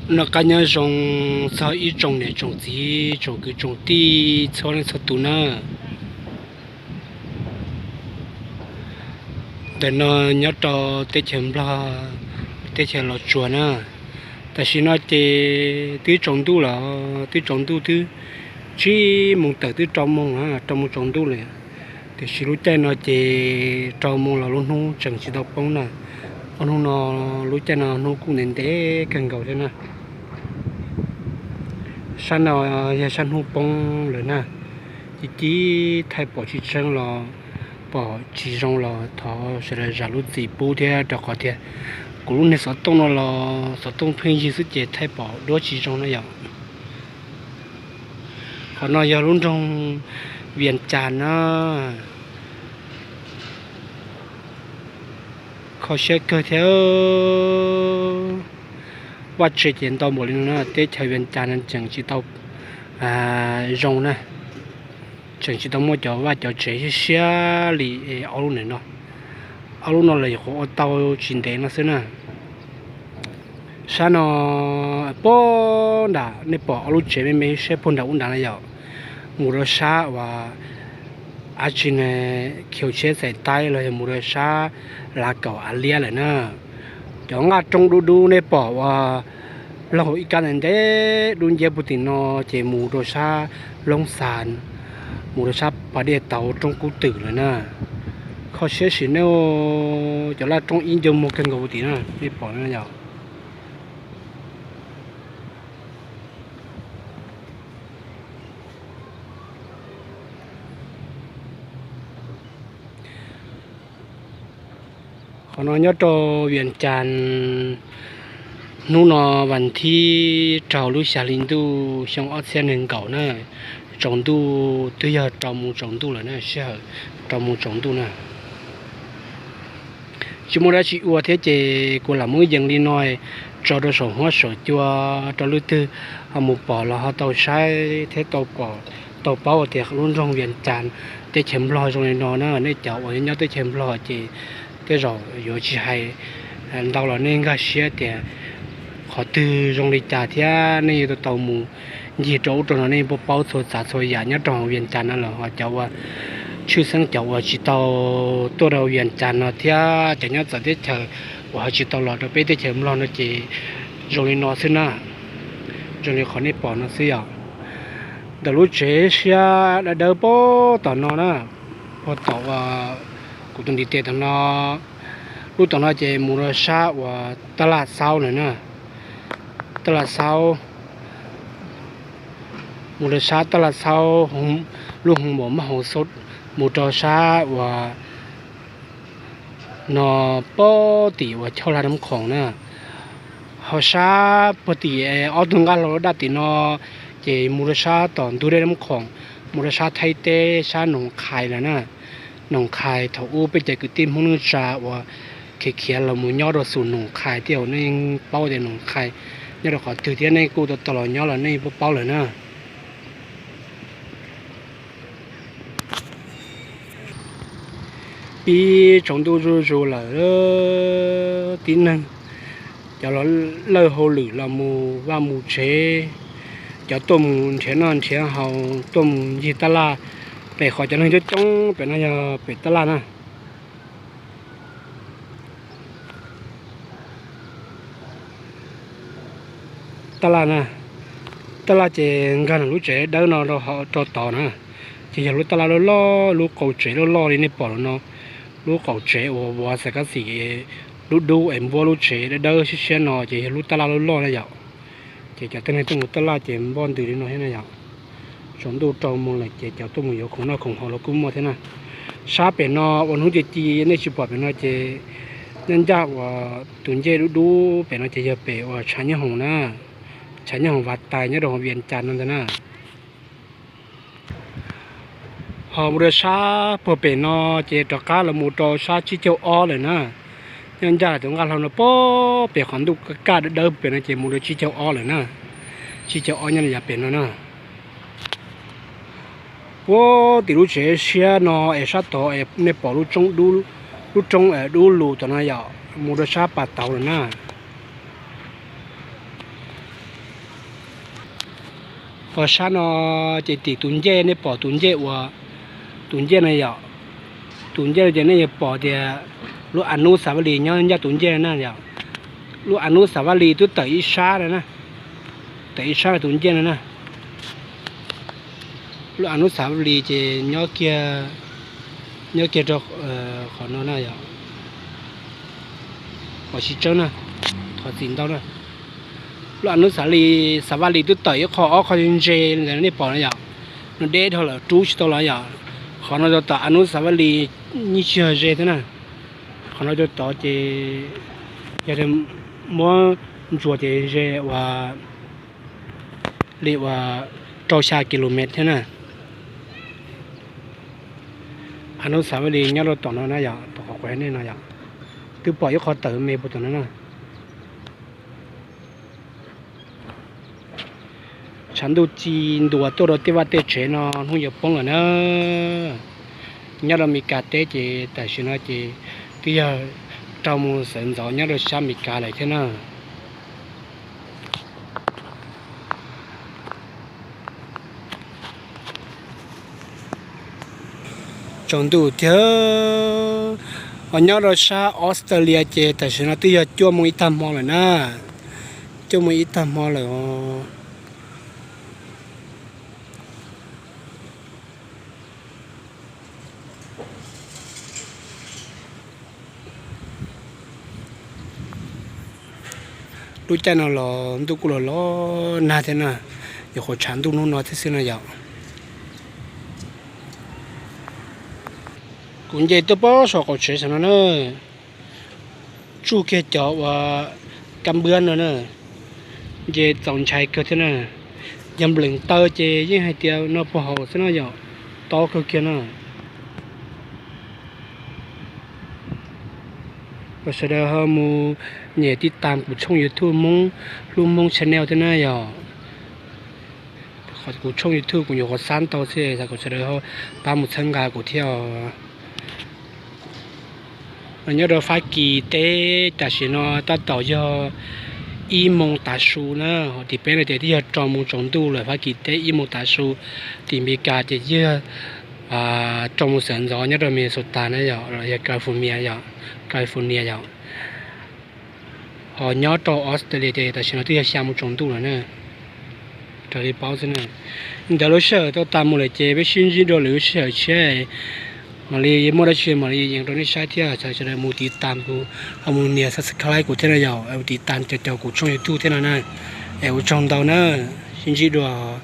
Noj qab nyob zoo txog ib tsoom niam tsoom txiv tsoom kwv tsoom tij txhua leej txhua tus na. Ntawm no nyob rau teb chaws Nplog, teb chaws Los Tsuas na. Tam sim no ces twb tsaus ntuj lawm, twb tsaus ntuj twb tsib moos tawm twb rau moos, rau moos tsaus ntuj lawm. Tiam sis lub caij no ces rau moos los lub hnub tseem tsis tau poob na. Ob hnub no, lub caij no hnub kuj ntev ntev kawg nkaus thiab na. Sab no yog sab hnub poob lawm na. Ci ci thaij pom tsis tseeb los pom tsis zoo los thov sawv daws zam lub txim pub thiab, rau qhov tias kuv lub niag xov tooj no los xov tooj pheej yig xwb ces thaij pom duab tsis zoo na yom. Qhov no yog lub nroog Vias Cas na. Kho siab kawg thiab. Vaj tse ces ntau npaum li no na, teb chaws Vias Cas no tseem tsis tau zoo na. Tseem tsis tau muaj cov vaj cov tsev siab siab li ob lub ntawm no. Ob lub no los yuav qhuav ua tau tsis ntev no xwb na. Sab no, puag nram nej pom ob lub tsev me me siab puag nram ub nrad na yom, mus rau sab uas ab tsi ne, Khiu Tshiab Xais Taib los yog mus rau sab Lav Kaum Av Liab lawm na. Cov nqaj roob dub dub nej pom uas laug ib kab ntev ntev dub nciab puag tim no ces mus rau sab Loob Xas, mus rau sab pas dej tauv roob Kub Twm lawm na. Kho siab sim neej, cov laj roob ib ncoo muag kawg nkaus puag tim na, nej pom na yom. Qhov no nyob rau Vias Cas, hnub no vas thib rau lub xya hli ntuj xyoo ob txhiab nees nkaum na. Tsaus ntuj twb yog rau moos tsaus ntuj lawm na, sij hawm rau moos tsaus ntuj na. Tsis muaj dab tsi ua thiab ces kuv lam muab yees li no tso rau saum huab saum cua rau leej twg ho mus pom los ho tau saib thiab tau paub tias lub nroog Vias Cas teb chaws Nplog zoo li no na. Nej cov uas nyob teb chaws Nplog ces tej zaum yuav tsis hais ntau los nej nkag siab tias qhov twg zoo li cas thiab nej yuav tau mus ncig rau ub rau no nej paub paub txhua tsav txhua yam nyob rau hauv Vias Cas no los ho cov uas tshwj xeeb cov uas tsis tau tuaj rau Vias Cas no thiab cov nyob txawv teb chaws uas ho tsis tau los rau peb teb chaws Nplog no ces zoo li no xwb na. Zoo li qhov nej pom no xwb yom. Ntawm lub tsev siab dawb dawb puag tom no na, puag tom uas kuv tus ntiv tes tom no, lub tom no ces mus rau sab uas Tab Laj Xaub lawm na. Tab Laj Xaub, mus rau sab Tab Laj Xaub, lub hoos maum Mab Hauv Xaub, mus rau sab uas no puag tim uas Chauj Laj Nab Khoom na. Ho sab puag tim ob tug nqaj hlau daj tim no ces mus rau sab tom ntug dej Nab Khoom, mus rau sab Thaib teb sab Noom Qhais lawm na. Noom Qhais thaum ub peb cov kwv tij Hmoob neej tsa uas khiav khiav los mus nyob rau xus Noom Qhais thiab, nej paub tias Noom Qhais nyob rau qhov twg thiab nej kuj tau tau los nyob los nej paub paub lawm na. Pib tsaus ntuj zuj zus lawm, tib neeg cov lawj hauj lwm los mus vaj mus tsev, cov tuaj mus nrhiav noj nrhiav haus, tuaj mus ncig tab laj. Pem qhov cov neeg coob coob pem no yog pem tab laj na. Tab laj na, tab laj ces nkag lub tsev dawb no rau tod na. Ces yog lub tab laj loj loj, lub qaum tsev loj loj li nej pom no, lub qaum tsev uas vov xav kab xim dub dub es npuab lub tsev dawb dawb siab siab no ces yog lub tab laj loj loj na yom. Ces cov tej neeg tuaj mus tab laj ces npoj ntws li no thiab na yom. Tsaus ntuj rau mus lawm ces cov tuaj mus yuav khoom noj khoom haus los kuj muaj thiab na. Sab pem no uas hnub ci ci nej tsis pom pem no ces nyob ncaj uas tus ncej dub dub pem no ces yog pem uas tshav nyob hoom na. Tshav nyob hoom Vaj Tais nyob rau hauv Vias Cas no ntag na. Ho mus rau sab puag pem no ces rov qab los mus rau sab tsib caug ob lawm na. Nyob ncaj tus nqaj hlau no puag pem qhov ntuj kaj dawb dawb pem no ces mus rau tsib caug ob lawm na. Tsib caug ob nyob li yav pem no na. Puag tim lub tsev siab no es sab tod es nej pom lub roob dub lug tom no yom, mus rau sab pas tauv lawm na. Sab no ces tim tus ncej, nej pom tus ncej uas, tus ncej no yom, tus ncej no ces nej yuav pom tias lub Anub Xav Vaj Lis nyob ncaj tus ncej na yom. Lub Anub Xav Vaj Lis twb tawm ib sab na, tawm ib sab tus ncej no na. Lub Anub Xav Vaj Lis ces nyob kiag, nyob kiag rau qhov no na yom, qhov sib tsawb na, qhov txim ntau na. Lub Anub Xav Vaj Lis, Xav Vaj Lis twb tawm ib qho, ob qho ntse ntawm nej pom no yom, no deb dhau lawm rub tsis tau los yom. Qhov no rau tom Anub Xav Vaj Lis yeej tsis yog ze thiab na. Qhov no rau tod ces yog muab ntsuas ces ze ua li uas rau xya kilomev thiab na. Anub Xav Vaj Lis nyob rau tom no na yom, tom qhov kuv hais nej no yom, twb pom ib qho tawm me puag tom no na. Tshav ntuj ci ntuas tuaj rau tej vaj tej tsev no hnub yuav poob lawm na. Nyob rau Mes Kas teb ces tam sim no ces twb yog rau mus sawv ntxov nyob rau sab Mes Kas lawm thiab na. Tsaus ntuj thiab. Ho nyob rau sab Australia ces tam sim no twb yog cuaj moos ib tag hmo lawm na. Cuaj moos ib tag hmo lawm os. Lub caij no los ntuj kuj los los nag thiab na, nyuam qhuav tshav ntuj hnub no thiab xwb no yom. Kuv nce tuaj pem saum qaum tsev saum no na, tsuj kiag cov uas kab npwab no na, nce txaus ntshai kawg thiab na. Yog nplees taw ces yeej hais tias no puag hauv xwb no yom, tob kawg kiag na. Kom sawv daws ho mus nyem tij tam kuv tshooj YouTube Hmoob Hlub Hmoob channel thiab na yom. Kuv tshooj YouTube kuv nyuam qhuav xab tau xwb, kom sawv daws ho pab mus txhawb nqa kuv thiab os. Nyob rau Fab Kis teb tam sim no tab tom yog ib moos tav su na, ho tim peb no ces twb yog rau moos tsaus ntuj lawm. Fab Kis teb ib moos tav su, tim Mes Kas ces twb yog rau moos sawv ntxov nyob rau Minnesota na yom, los yog California yom, California yom. Ho nyob rau Australia ces tam sim no twb yog xya moos tsaus ntuj lawm na. Raws li paub xwb na. Ntawd lub sij hawm tau tas mus lawm ces peb sib ntsib dua lwm lub sij hawm tshiab, mam li muaj dab tsi mam li yees rau nej saib thiab. Sawv daws mus tiv tam kuv, ho mus nias subscribe kuv thiab no yom, tiv tam caum caum kuv tshooj YouTube thiab no na. Es ua tsaug ntau na, sib ntsib dua.